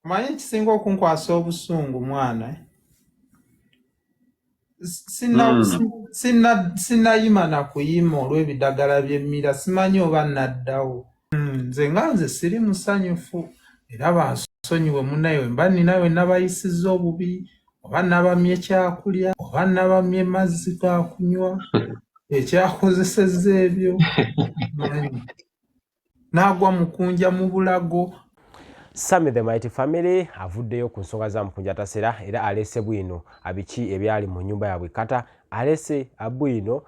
Omanyi ekisinga okunkwasa obusungu mwana, Sinnayima na kuyima olw'ebidagala by'emmira, simanyi oba nnaddawo. Nze nga nze siri musanyufu era bansonyiwe munnaye bwe mba nnina we nabayisizza obubi oba nabamye kyakulya oba nabamye mazzi ga kunywa ekyakozesezza ebyo manyi. N'agwa Mukunja mu bulago. Sammy the Mighty Family avuddeyo ku nsonga za Mukunja Tasera era aleese bwino biki ebyali mu nnyumba yaabwe Kata aleese bwino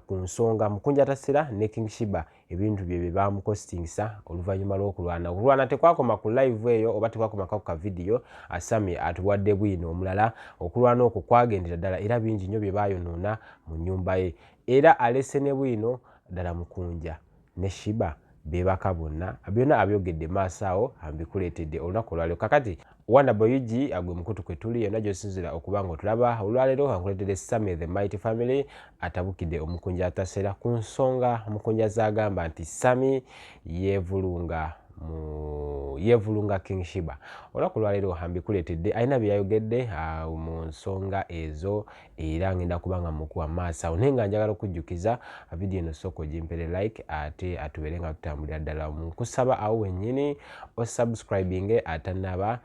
ku nsonga Mukunja Tasera ne King Shiba ebintu bye bye baamukostingisa oluvannyuma lw'okulwana. Okulwana tekwakoma ku live eyo oba tekwakomako ku kavidiyo. Sammy atuwadde bwino omulala okulwana okwo kwagendera ddala era bingi nnyo bye baayonoona mu nnyumba ye era aleese ne bwino ddala Mukunja ne Shiba bebaka bonna byonna abyogedde maaso awo ambikuleetedde olunaku olwaleero. Kakati Wonderboy UG agwe mukutu kwe tuli yonna gy'osinzira okuba nga otulaba olwaleero, ankuleetedde Sammy the Mighty Family atabukidde Omukunja Atasera ku nsonga Omukunja z'agamba nti Sammy yeevulunga mu yeevulunga King Shiba. Olunaku olwaleero ambikuleetedde alina bye yayogedde mu nsonga ezo era ngenda kuba nga mukuwa maaso awo, naye nga njagala okujjukiza vidiyo eno sooka ogimpere like ate atubeere nga tutambulira ddala. Nkusaba awo wennyini osubscribinge atanaba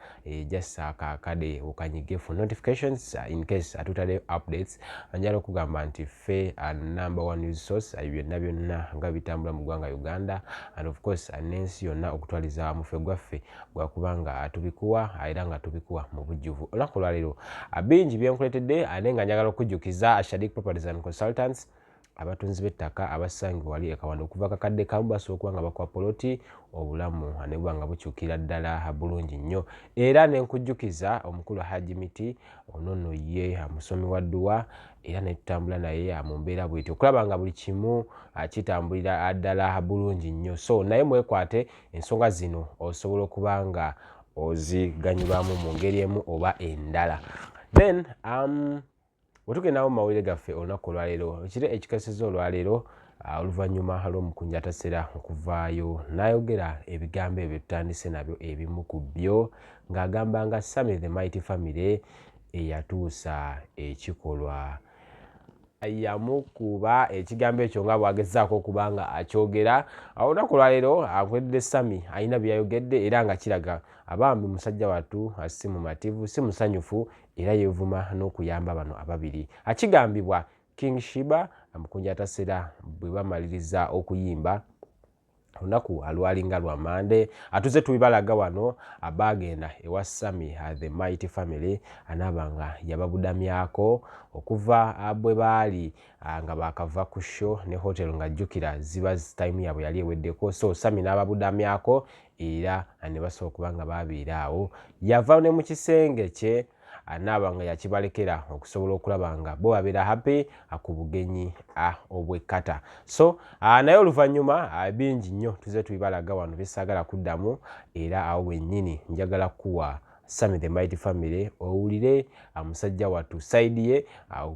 just akakade okanyige for notifications in case atutaddeyo updates. Njagala okugamba nti ffe number one news source byonna byonna nga bitambula mu ggwanga Uganda and of course n'ensi yonna okutwaliza awamu, ffe gwaffe gwakubanga tubikuwa era nga tubikuwa mu bujjuvu. Olunaku olwaleero bingi byenkuleetedde, naye nga njagala okujjukiza Shadik Properties and Consultants, abatunzi b'ettaka abasangibwa wali ekawanda. Okuva kakadde kamu basobola okuba nga bakuwa poloti, obulamu ne buba nga bukyukira ddala bulungi nnyo. Era ne nkujjukiza omukulu Haji Miti, ono nno ye musomi wa dduwa era ne tutambula naye mu mbeera bwetyo okulaba nga buli kimu kitambulira ddala bulungi nnyo. So naye mwekwate ensonga zino osobola okuba nga oziganyulwamu mu ngeri emu oba endala. Then bwe tugendawo mu mawulire gaffe olunaku olwaleero, ekiro ekikeseza olwaleero, oluvannyuma lw'Omukunja Atasera okuvaayo n'ayogera ebigambo ebyo tutandise nabyo, ebimu ku byo ng'agamba nga Sammy the Mighty Family eyatuusa ekikolwa yamukuba ekigambo ekyo nga bw'agezaako okuba nga akyogera. Olunaku olwaleero akwedde Sammy alina bye yayogedde era nga kiraga abambi musajja wattu si mumativu, si musanyufu era yeevuma n'okuyamba bano ababiri. Akigambibwa King Shiba, Mukunja Atasera bwe bamaliriza okuyimba olunaku alwalinga lwa Mande, atuze tubibalaga wano, baagenda ewa Sammy the Mighty Family anaaba nga yababudamyako okuva bwe baali nga bakava ku show ne hotel, nga jjukira ziba time yaabwe yali eweddeko. So Sammy n'ababudamyako era ne basobola okuba nga babeera awo. Yava ne mu kisenge kye anaaba nga yakibalekera okusobola okulaba nga bo babeera happy ku bugenyi obw'ekkata. So naye oluvannyuma bingi nnyo tuze tubibalaga wano byesaagala kuddamu, era awo wennyini njagala kuwa Sammy the Mighty Family owulire musajja wattu side ye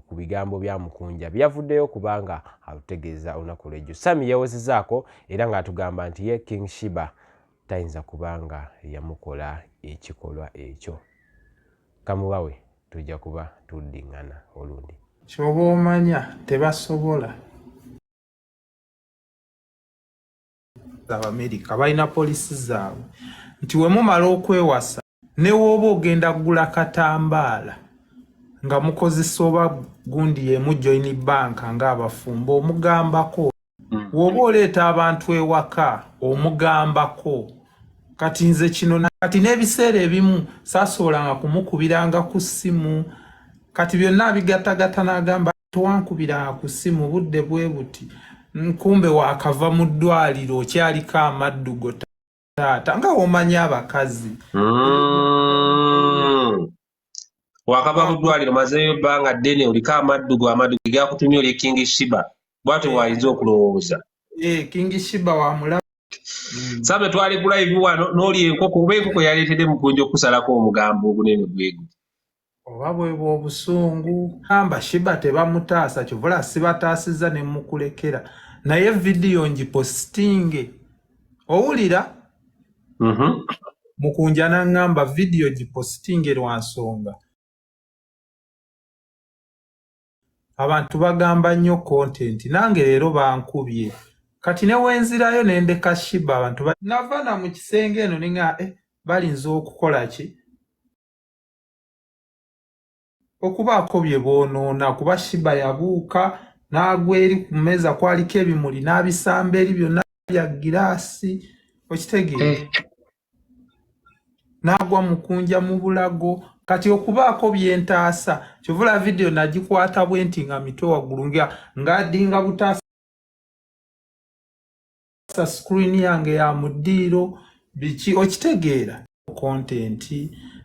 ku bigambo bya Mukunja byavuddeyo kubanga atutegeeza olunaku lwejjo. Sammy yeewozezaako era ng'atugamba nti ye King Shiba tayinza kubanga yamukola ekikolwa ekyo. Kamubawe tujja kuba tuddiŋŋana olundi. Kyoba omanya tebasobola. Abamerika balina policy zaabwe nti we mumala okwewasa, ne wooba ogenda kugula katambaala nga mukozesa oba gundi y'emu joint bank ng'abafumbo, omugambako. W'oba oleeta abantu ewaka, omugambako. Kati nze kino kati n'ebiseera ebimu saasobolanga kumukubiranga ku ssimu. Kati byonna abigattagatta n'agamba towankubiranga ku ssimu budde bwe buti, nkumbe waakava mu ddwaliro okyaliko amaddugo taata, nga w'omanyi abakazi. Wakava mu ddwaliro, mazeeyo ebbanga ddene, oliko amaddugo, amaddugo gakutumye oli King Shiba, bwatyo bw'ayinza okulowooza. Eh, King Shiba wamulaba. Sabe twali ku live wano n'oli enkoko oba enkoko yaleetedde Mukunja okusalako omugambo ogunene bwe guti. Oba bwe bw'obusungu gamba Shiba tebamutaasa, kyovula sibataasizza ne mukulekera, naye vidiyo ngipositinge owulira. Mukunja n'aŋŋamba vidiyo gipositinge lwa nsonga abantu bagamba nnyo content, nange leero bankubye. Kati ne wenzirayo ne ndeka Shiba abantu nava na mu kisenge eno ne nga balinza okukola ki? Okubaako bye boonoona, kuba Shiba yabuuka n'agwa eri ku mmeeza kwaliko ebimuli n'abisamba eri byonna bya giraasi, okitegeera? N'agwa Mukunja mu bulago. Kati okubaako bye ntaasa, kyova olaba vidiyo nagikwata bwe nti nga mitwe waggulu nga ng'adinga butaasa screen yange ya mu ddiiro biki, okitegeera? Content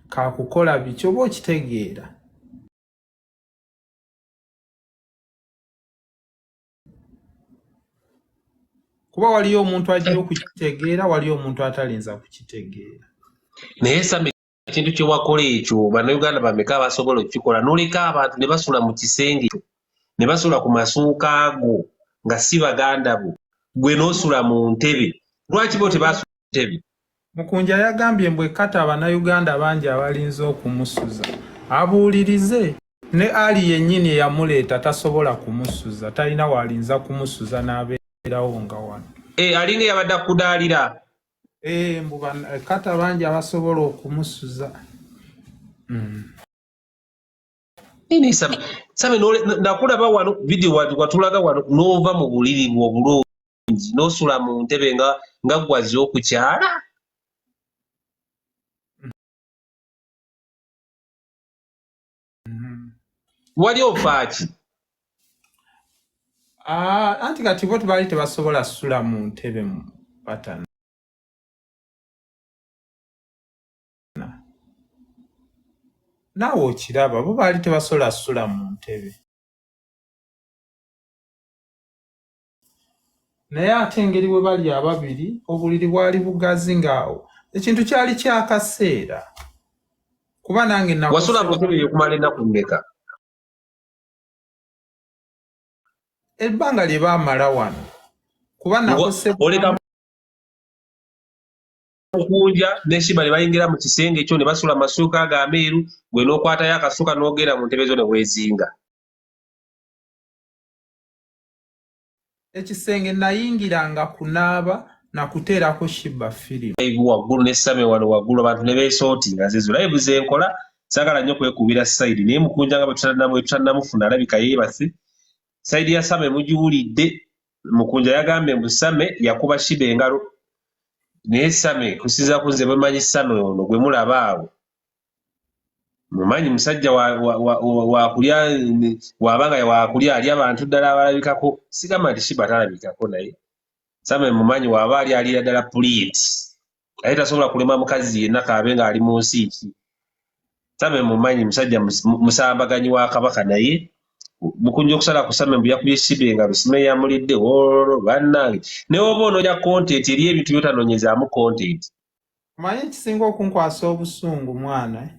kakukola biki oba okitegeera? Kuba waliyo omuntu ajja okukitegeera, waliyo omuntu atalinza kukitegeera. Naye Sami, ekintu kye wakola ekyo, Bannayuganda bameka abasobola okukikola n'oleka abantu ne basula mu kisenge kyo, ne basula ku masuuka ago nga si baganda bo, gwe n'osula mu ntebe? Lwaki bo tebasula mu ntebe? Mukunja yagambye mbu ekkata Bannayuganda bangi abalinze okumusuza. Abuulirize ne Ali yennyini eyamuleeta tasobola kumusuza, talina w'alinza kumusuza n'abeerawo nga wano. Alinga eyabadde akudaalira. Mbu kata bangi abasobola okumusuza. Sami, nakulaba wano vidiyo watulaga wano n'ova mu buliri bwo obulungi n'osula mu ntebe nga ggwazze okukyala. Wali ofa ki? Anti kati bo baali tebasobola sula mu ntebe mu patana. Naawe okiraba, bo baali tebasobola sula mu ntebe. Naye ate engeri bwe bali ababiri, obuliri bwali bugazi ng'awo. Ekintu kyali kyakaseera. Kuba nange Wasula mu ntebe okumala ennaku mmeka? Ebbanga lye baamala wano. Kuba Oleka Mukunja ne Shiba ne bayingira mu kisenge ekyo ne basula masuuka ago ameeru, gwe n'okwatayo akasuka n'ogenda mu ntebe zo ne weezinga. Ekisenge nayingiranga kunaaba na kuteerako Shiba firimu. Live waggulu ne Same wano waggulu abantu ne beesootinga. Nze zo live ze nkola saagala nnyo kwekubira side, naye Mukunja nga bwe tutannamufuna alabika yeebase. Side ya Same mugiwulidde. Mukunja yagambye mbu Same yakuba Shiba engalo, naye Same kusinziira ku nze bwe mmanyi Same ono gwe mulaba awo, mumanyi musajja wakulya, waba nga wakulya alya abantu ddala abalabikako. Sigamba nti Shiba talabikako, naye Same mumanyi waba ali alira ddala puliiti, naye tasobola kulema mukazi yenna kaabe ng'ali mu nsi ki. Same mumanyi musajja musambaganyi wa Kabaka, naye Mukunja okusala ku Same mbu yakubye Shiba engalo, simanyi yamulidde olwo. Bannange, naye oba onoonya content, eri ebintu by'otanoonyezaamu content. Omanyi ekisinga okunkwasa obusungu, mwana?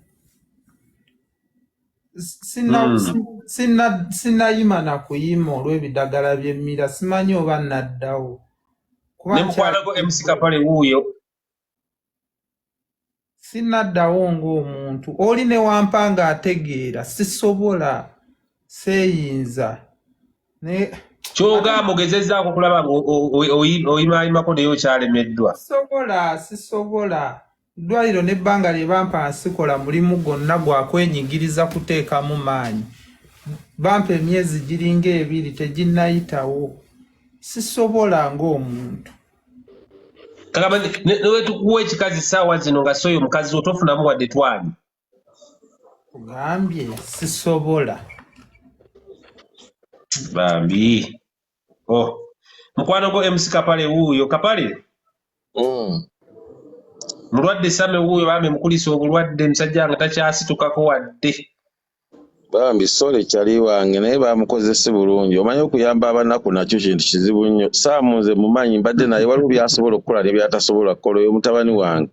Sinnayima na kuyima olw'ebidagala by'emmira, simanyi oba naddawo. Ne mukwano gwo MC Kapale wuuyo. Sinnaddawo ng'omuntu oli ne wampa ng'ategeera, sisobola, seeyinza. Ky'ogamba ogezezzaako okulaba nga oyimaayimako naye okyalemeddwa. Sisobola, sisobola. Ddwaliro n'ebbanga lye bampa nsikola mulimu gwonna gwa kwenyigiriza kuteekamu maanyi. Bampa emyezi giringa 2 teginnayitawo. Sisobola ng'omuntu. Kagamba ne wetukuwa ekikazi ssaawa zino nga si oyo mukazi wo, tofunamu wadde twani. Kugambye sisobola. Bambi. Oh. Mukwano gwo MC Kapale wuuyo. Kapale. Mulwadde Same wuuyo, bambi mukulisa obulwadde, musajja nga takyasitukako wadde. Bambi sole kyali wange, naye bamukozese bulungi. Omanyi okuyamba abanaku nakyo kintu kizibu nnyo. Saamu nze mumanyi, mbadde naye, waliwo by'asobola okukola ne by'atasobola kukola. Oyo mutabani wange,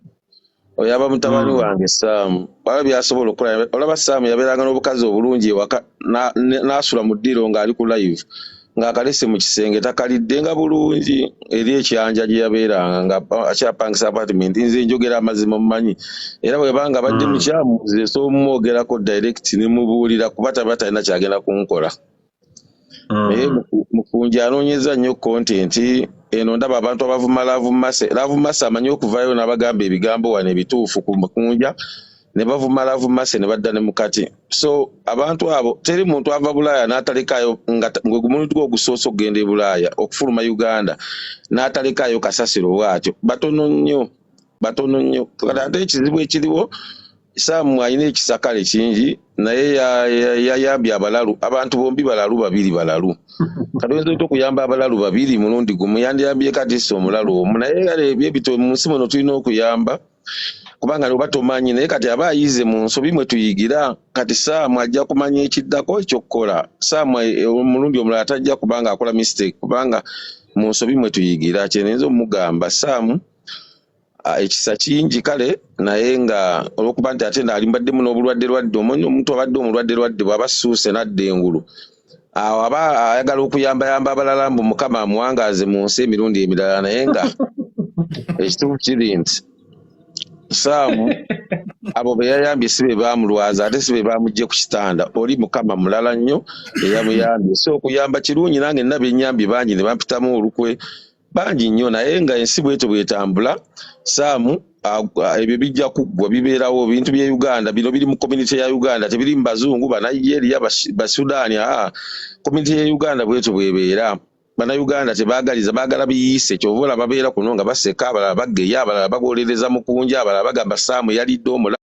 oyo aba mutabani wange Saamu, waliwo by'asobola okukola. Olaba Saamu yabeeranga n'obukazi obulungi ewaka, n'asula mu ddiiro ng'ali ku live. Ng'akalese mu kisenge takalidde nga bulungi eri ekyanja gye yabeeranga nga akyapangisa apartment. Nze njogera amazima mumanyi, era bwebanga abadde mukyamu nze nsobola omumwogerako direct ne mubuulira kuba taba talina kyagenda kunkola. Naye Mukunja anoonyeza nnyo content eno. Ndaba abantu abavuma Love Mercy. Love Mercy amanyi okuvaayo n'abagamba ebigambo wano ebituufu ku Mukunja, ne bavuma Love Mercy ne badda ne mukati. So abantu abo, teri muntu ava Bulaaya n'atalekayo nga gwe gumulundi gwe ogusoose okugenda e Bulaaya okufuluma Uganda n'atalekayo kasasiro bw'atyo. Batono nnyo, batono nnyo. Kati ate ekizibu ekiriwo, Saamu alina ekisakale kingi, naye yayambye abalalu. Abantu bombi balalu, babiri balalu. Kati oyinza otya okuyamba abalalu babiri mulundi gumu? Yandiyambye kati si omulalu omu. Naye kale ebyo ebito mu nsi muno tulina okuyamba kubanga oba tomanyi. Naye kati aba ayize mu nsobi mwe tuyigira. Kati Saamu ajja kumanya ekiddako ekyokukola. Saamu omulundi omulala tajja kubanga akola mistake, kubanga mu nsobi mwe tuyigira. Kyenenza omugamba, Saamu ekisa kingi kale, naye nga olwokuba nti ate naali mbaddemu n'obulwadde lwadde. Omanyi omuntu abadde omulwadde lwadde bw'aba suuse n'adda engulu, awo aba ayagala okuyambayamba abalala mbu Mukama amuwangaaze mu nsi emirundi emirala. Naye nga ekituufu kiri nti Saamu abo be yayambye si be baamulwaza, ate si be baamugye ku kitanda. Oli Mukama mulala nnyo eyamuyambye. So okuyamba kirungi, nange nina bennyambye bangi ne bampitamu olukwe bangi nnyo, naye nga ensi bwetyo bwetambula. Saamu ebyo bijja kuggwa, bibeerawo. Bintu bye Uganda bino biri mu community ya Uganda, tebiri mu bazungu, Banigeria, Basudaani. Aa, community ya Uganda bwetyo bwebeera. Bannayuganda tebaagaliza, baagala biyiise. Kyova olaba babeera kuno nga baseka, abalala bageya, abalala bagolereza Mukunja, abalala bagamba Saamu yalidde omulalu.